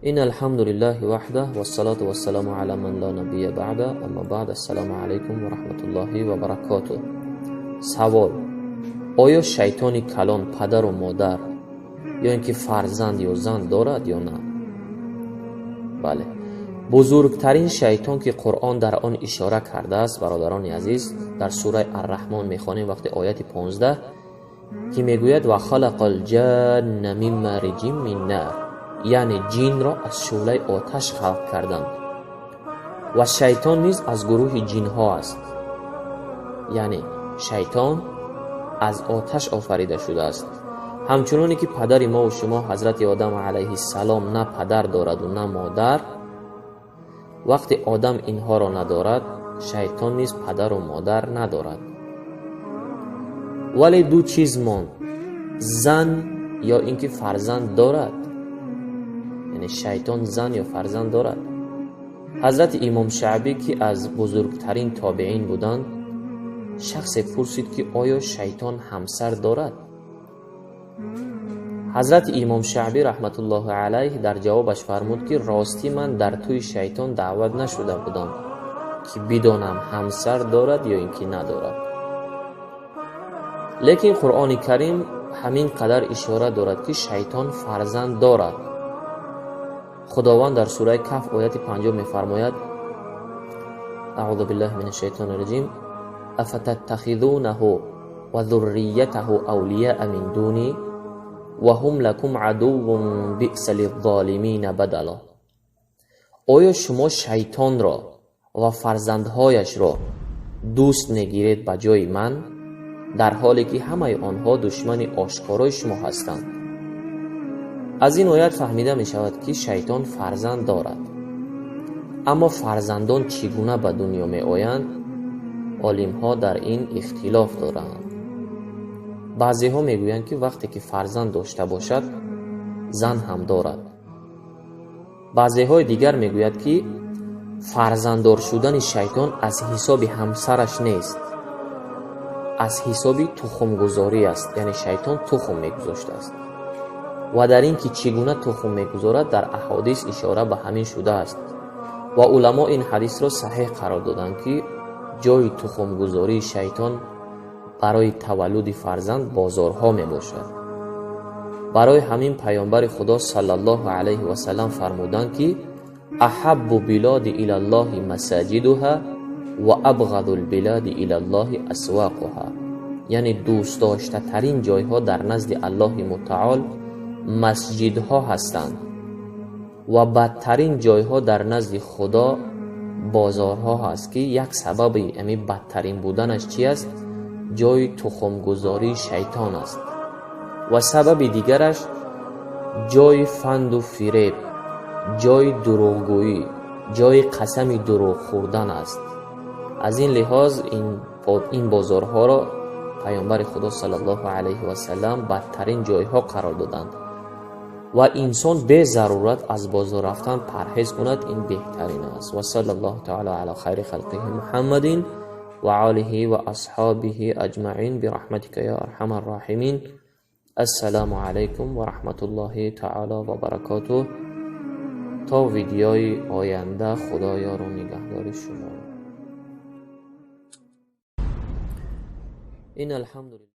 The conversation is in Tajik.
Ин алҳамду лиллаҳи ваҳдаҳ вассалату вассаламу ала ман ла набийя баъда, аммо баъд. Ассалому алайкум ва раҳматуллоҳи ва баракотуҳ. Савол: оё шайтони калон падару модар ё ин ки фарзанд ё зан дорад ё на? Бале, бузургтарин шайтон, ки Қуръон дар он ишора кардааст, бародарони азиз, дар сураи Арраҳмон мехонем вақти ояти 15, ки мегӯяд: ва халақал ҷанна мин мариҷин мин нар, яъне ҷинро аз шӯълаи оташ халқ карданд. Ва шайтон низ аз гурӯҳи ҷинҳо аст, яъне шайтон аз оташ офарида шудааст. Ҳамчуноне ки падари мову шумо ҳазрати Одам алайҳиссалом на падар дораду на модар, вақте одам инҳоро надорад, шайтон низ падару модар надорад. Вале ду чиз монд: зан ё ин ки фарзанд дорад, яъне шайтон зан ё фарзанд дорад. Ҳазрати Имом Шаъбӣ, ки аз бузургтарин тобеин буданд, шахсе пурсид, ки оё шайтон ҳамсар дорад? Ҳазрати Имом Шаъбӣ раҳматуллоҳи алайҳ дар ҷавобаш фармуд, ки ростӣ ман дар тӯи шайтон даъват нашуда будам, ки бидонам ҳамсар дорад ё ин ки надорад. Лекин Қуръони Карим ҳамин қадар ишора дорад, ки шайтон фарзанд дорад. Худованд дар сураи Каҳф ояти 50 мефармояд: аъузу биллаҳи мин ашшайтони раҷим, афататтахизунаҳу ва зурриятаҳу авлияа мин дуни ва ҳум лакум адуввун биъса лиззолимина бадало. Оё шумо шайтонро ва фарзандҳояшро дӯст мегиред ба ҷои ман, дар ҳоле ки ҳамаи онҳо душмани ошкорои шумо ҳастанд? Аз ин оят фаҳмида мешавад, ки шайтон фарзанд дорад. Аммо фарзандон чӣ гуна ба дунё меоянд, олимҳо дар ин ихтилоф доранд. Баъзеҳо мегӯянд, ки вақте ки фарзанд дошта бошад, зан ҳам дорад. Баъзеҳои дигар мегӯяд, ки фарзанддор шудани шайтон аз ҳисоби ҳамсараш нест, аз ҳисоби тухмгузорӣ аст, яъне шайтон тухм мегузоштааст. Ва дар ин ки чӣ гуна тухм мегузорад, дар аҳодис ишора ба ҳамин шудааст. Ва уламо ин ҳадисро саҳеҳ қарор доданд, ки ҷои тухмгузории шайтон барои таваллуди фарзанд бозорҳо мебошад. Барои ҳамин Паёмбари Худо саллаллоҳу алайҳи васаллам фармуданд, ки аҳаббу билоди илаллоҳи масаҷидуҳа ва абғазул билади илаллоҳи асвоқуҳа, яъне дӯстдоштатарин ҷойҳо дар назди Аллоҳи Мутаол масҷидҳо ҳастанд ва бадтарин ҷойҳо дар назди Худо бозорҳо ҳаст, ки як сабаби ами бадтарин буданаш чи аст? Ҷои тухмгузории шайтон аст. Ва сабаби дигараш ҷои фанду фиреб, ҷои дурӯғгӯӣ, ҷои қасами дурӯғ хӯрдан аст. Аз ин лиҳоз ин бозорҳоро Паёмбари Худо саллаллоҳу алайҳи васаллам бадтарин ҷойҳо қарор доданд. Ва инсон безарурат аз бозор рафтан парҳез кунад, ин беҳтарин аст. Ва саллаллоҳу таала ала хайри халқиҳи Муҳаммадин ва олиҳи ва асҳобиҳи аҷмаин бираҳматика я арҳамар роҳимин. Ассалому алайкум ва раҳматуллоҳи таала ва баракотуҳ. То видеои оянда Худо ёру нигаҳдори шумо. Ин алҳамдулиллаҳ.